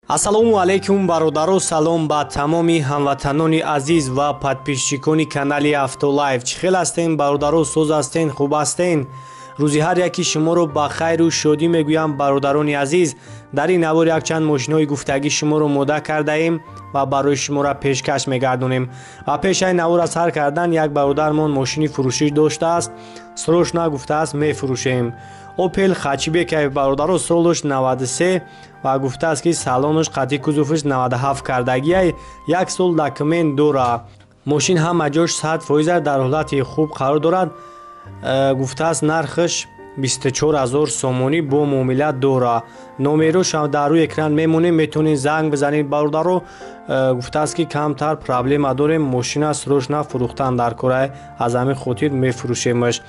Ассалому алайкум бародаро, салом ба тамоми ҳамватанони азиз ва подписчикони канали Автолайф. Чӣ хел ҳастен бародаро, соз ҳастен, хуб ҳастен? Рӯзи ҳар яки шуморо ба хайру шодӣ мегӯям бародарони азиз. Дар ин навор якчанд мошинои гуфтагӣ шуморо мода кардаем ва барои шуморо пешкаш мегардонем. Ва пешаи навор аз ҳар кардан як бародармон мошини фурӯшӣ доштааст, срочно гуфтааст мефурӯшем. Opel Hatchback бародаро солаш 93 ва гуфтааст ки салонаш қатъи кузоваш 97 кардагиай, як сол документ дора. Мошин ҳама ҷош 100% дар ҳолати хуб қарор дорад. Гуфтааст нархаш 24,000 сомонӣ бо муомила дора. Номерош дар рӯи экран мемонем, метавонед занг бизанед бародаро. Гуфтааст ки камтар проблема дорем, мошина срочно фурӯхтан дар кора, аз ҳамин хотир мефурӯшемаш.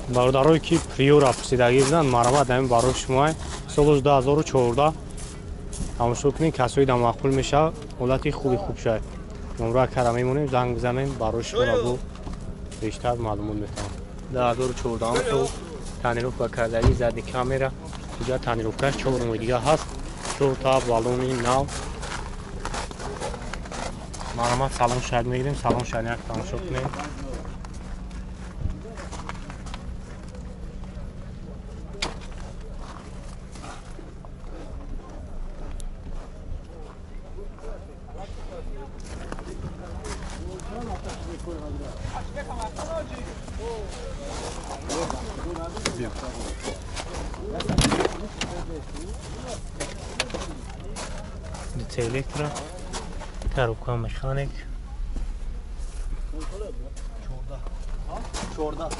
Бародарое ки Приора пурсидагӣ буданд, марҳамат, ҳамин барои шумо солаш 2014 тамошо кунед, касои да маъқул мешавад, ҳолати хуби хуб шавад. Номра кара мемонем, занг бизанем, барои шумо бо бештар маълумот метавонам. 2014 сол тонировка кардагӣ, задни камера, куҷа тонировкаш 4 моҳи дига ҳаст, 4 та баллони нав. Марҳамат, салон шаҳд мегирем, салон шаҳд як тамошо кунем. Электро, коробка механик. 14.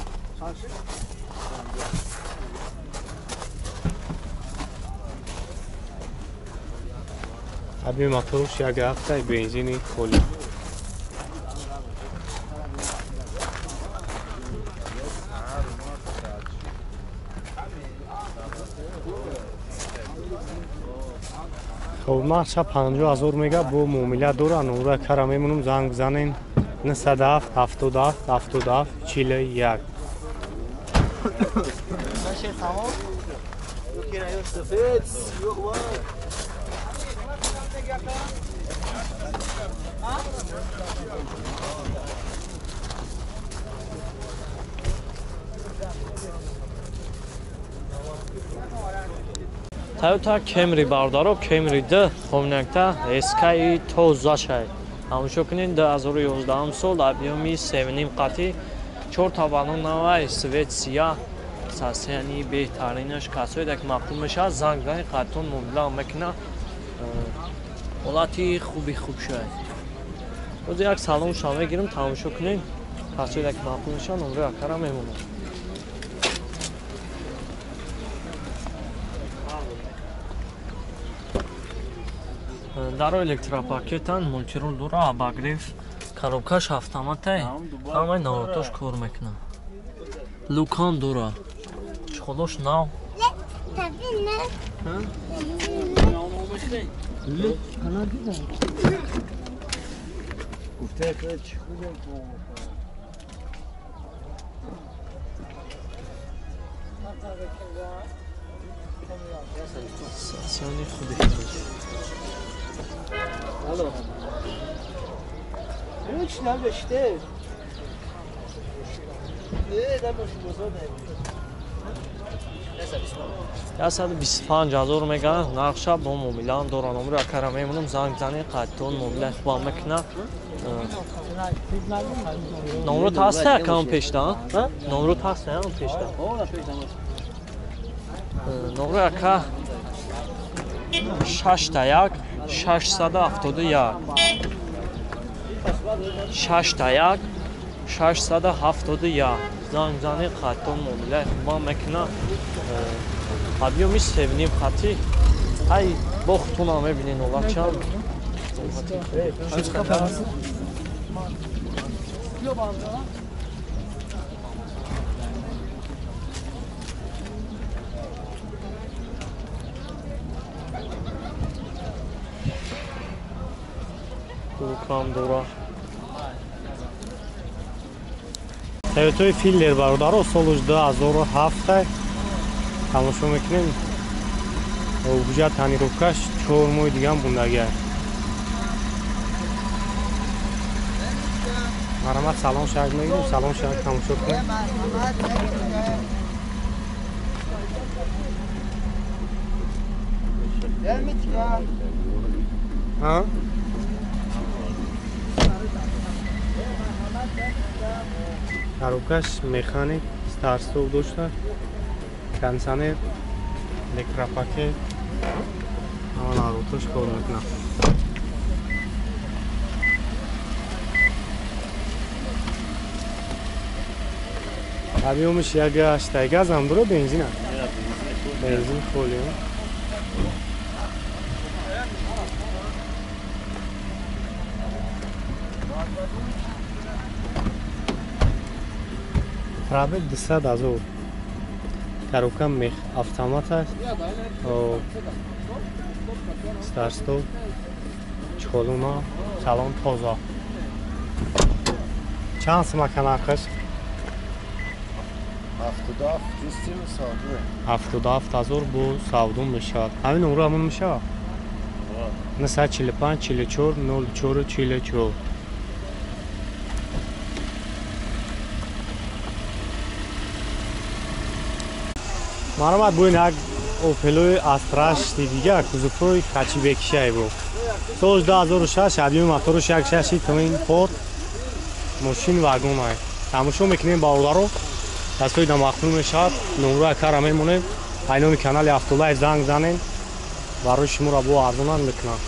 Аби моторш як ҳафта бензини холи. Хоб, нархша 50,000 мега бо муомила дора. Номра кара мемонам, занг бизанем 907 77 77 41. Toyota Camry бародаро, Camry D хомнакта SK тозашай. Тамошо кунед, 2011 сол объёми 7.5 қатӣ, 4 та баллон навай, свет сия, сасияни беҳтаринаш. Касое ки маъқул мешавад, занг занед, қаттон муомила мекунад. Ҳолати хуби хуб шавад. Боз як салонша мегирам, тамошо кунед. Касое ки маъқул мешавад, номраи акара мемонад. Даро электропакетан, мультирул дора, обогрев, коробкаш автоматай, ҳамаи наворотош кор мекунад. Лукам дора, чехолош нав. Сасиони хуби. Алло. Hiç nerede işte? Ne demiş bu zaman? 125,000 мега нархша бо муомилаам дора. Номри акара мемонам, занг бизанед, қаттон муомила хубам мекуна. Номрот ҳаста якам пешда? Номрот ҳаста якам пешда? Номри ака 6 1 671 6 1 671. Занг занед, қаттон муомилаи хубам мекуна. Объёми 7.5 қатӣ. Ай бо хутунам мебинед ҳолатча. Лукам дора. Toyota Fielder бародаро солаш 2007 тамошо мекунем. Ҳуҷҷат тонировкаш 4 моҳи дигам бундагиа. Марамат салон шак мегирем, салон шак тамошо кунем. Ҳа? Коробкаш механик, старт-стоп дошта, кондиционер, электропакет, ҳама наротош кор мекунад. Объёмиш 1,8 газам дуро бензина? Бензин холи. Пробег 200 000. Коробка мех автомат аст. Старт-стоп, чхолуна, салон тоза. Чанд сумака нархаш? 77 000 бо савдо мешавад. Ҳамин номро ҳамон мешавад? 945 44 04 44. Маромад бо ин як Опелои Астраш дига кузовҳои хачибекишай бо. Соли 2006 объёми мотораш 1.6 Twin Port мошин вагон ай. Тамошо мекунем бародаро. Дастҳои дамақбул мешавад. Номрои кара мемонем. Айноми канали Автолайф занг занем. Барои шуморо бо арзонан мекунам.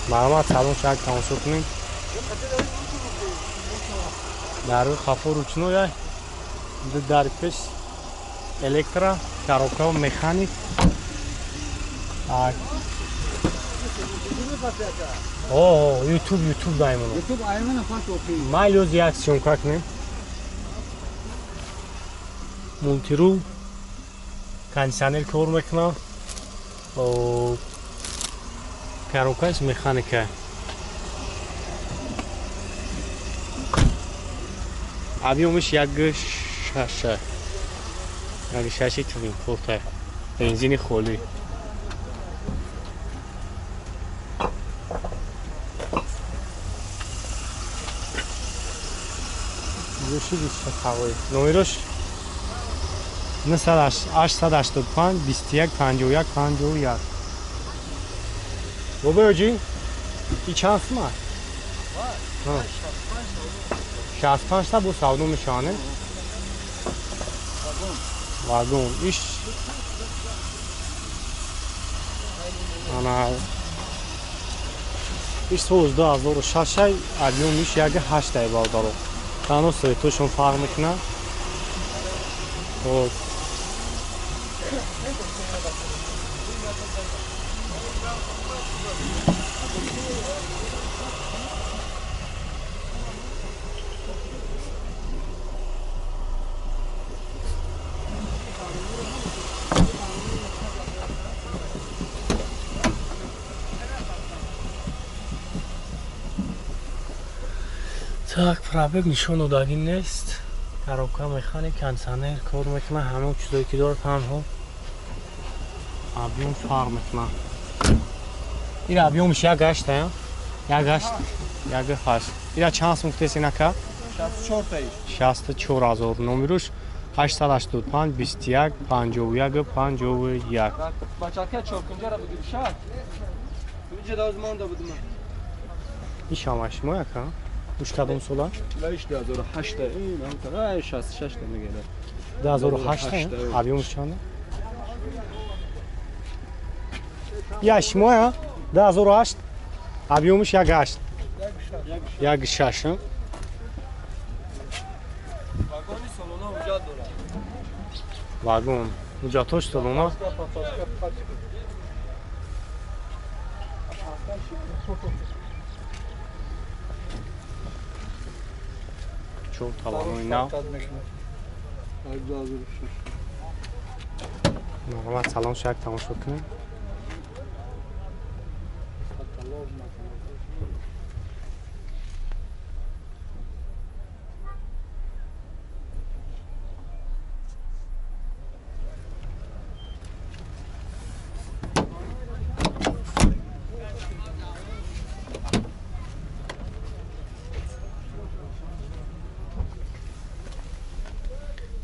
Маромад салон шак тамошо кунем. Дар рӯи хафо ручной ай. Ду дари пеш электро, коробка механик. О, YouTube даймон. YouTube аймана пас опи. Майлоз як съёмка кунем. Мултирул, кондиционер кор мекунам. Коробкаш механика. Объёмиш 1.6. 1.6 Twin Port. Бензини холӣ. Номерош 885 21 51 51. Бобоҷи, и чанд сум аст? 65 та бо савдо мешаванд. Вагон. Иш ана иш соли 2006 объёмиш 1.8 ай бародаро. Танҳо светошон фарқ мекунад. Хоб. Так, пробег нишон додагӣ нест. Коробка механик, кондиционер кор мекунад, ҳамон чизое ки дорад танҳо объём фарқ мекунад. Ира объёмиш 1.8 1.8 1.8. Ира чанд сум гуфтест инака? 64 000. Номерош 885 21 51 51. Бачака чоркунҷара бигиршад. Инҷа дозмонда будам. Ишамаш мо яка? Уш кадом сола? 2008. Ин ҳам 66 мегирад. 2008? Объёмш чанд? Я шимоя 2008 объёмш 1.8. 1.6. Вагони солона ҳуҷҷат дорад. Вагон. Ҳуҷҷатҳош солона. Чор талонои нав. Марҳамат салон шак тамошо кунем.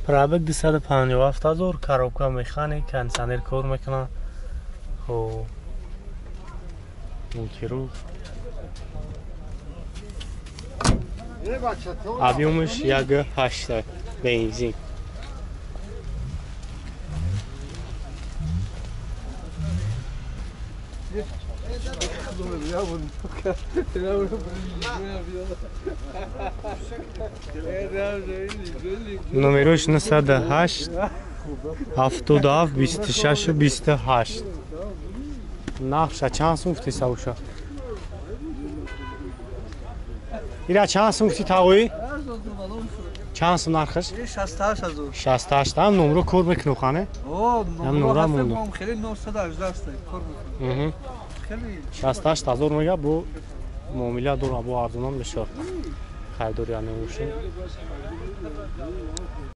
Пробег 257 000, коробка механик, кондиционер кор мекунад. Хоб, мультируль. Объёмаш 1,8, бензин. Номерош 908 77 26 28. Нархша чанд сум гуфти, савуша? Ира чанд сум гуфти, тағоӣ? Чанд сум нархаш? 68 000. 68. Ҳам номро кор мекунӣ, хане? Ҳам номра монду. Хеле 918 кор мекунам. 68 000 мега, бо муомила дора, бо арзонам бисёр. Харидори намебошем.